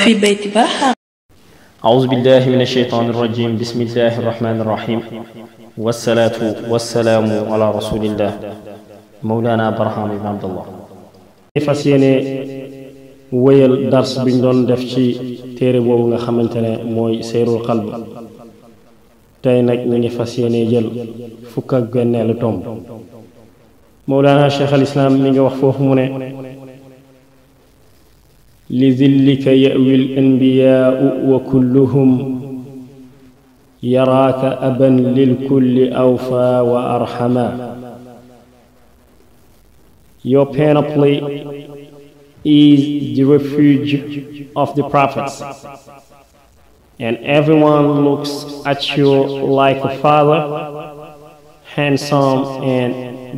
في بيت بحر. أعوذ بالله من الشيطان الرجيم. بسم الله الرحمن الرحيم، والصلاة والسلام على رسول الله مولانا برهام بن عبد الله. fas yéene wéyal dars biñ doon def ci téere boobu nga xamante ne mooy seyrul qalb. tey nag ñu ngi fas yéene jël fukk ak benneelu tomb. مولانا شيخ الإسلام من وقفه من لذلك يأوي الأنبياء وكلهم يراك أبا للكل أوفى وأرحما. Your panoply is the refuge of the prophets, and everyone looks at you like a father, handsome and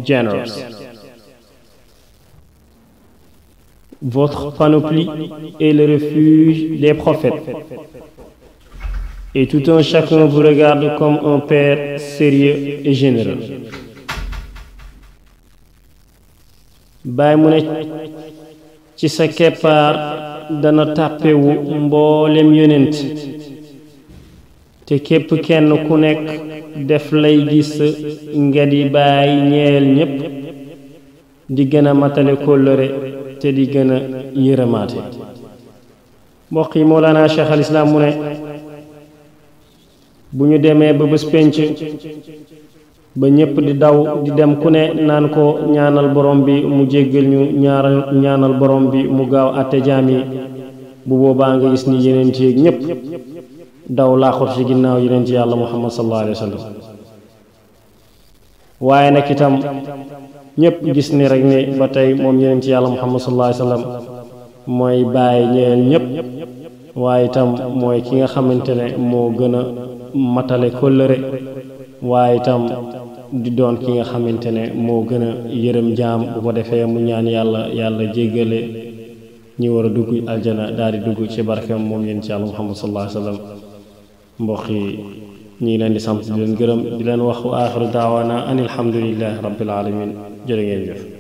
generous. Votre panoplie est le refuge des prophètes, et tout un chacun vous regarde comme un père sérieux et généreux. Baay mu ne ci sa keppaar dana tàppewu mboolem yonent, te képp kenn ku nekk def lay gis nga di baay ñeel ñépp, di gën a matale kóllëre te di gën a yërëmaate. mbokk yi, Mawlana Cheikh al Islam mu ne bu ñu demee ba bés penc ba ñépp di daw di dem ku ne naan ko ñaanal borom bi mu jéggal ñu, ñaanal borom bi mu gaaw àtte jaam yi, bu boobaa nga gis ni yeneen ci yéeg ñépp daw laaxut ci ginnaaw yeneen ci yàlla Muhammad sallallahu alayhi wa sallam. waaye nag itam ñépp gis ni rek ni ba tey moom yeneen ci yàlla Muhammad sallallahu alayhi wa sallam mooy bàyyi ñeel ñépp, waaye itam mooy ki nga xamante ne moo gën a matale kóllëre, waaye itam di doon ki nga xamante ne moo gën a yërëm jaam. bu ko defee mu ñaan yàlla jéggale ñi war a dugg aljana daal di dugg ci barkeem moom yeneen ci yàlla Muhammad sallallahu alayhi wa sallam. mbokk yi, ñi ngi leen di sant di leen gërëm di leen wax wa axiru daawaana an alhamdulillahi rabbil alamin. jërë ngeen jëf.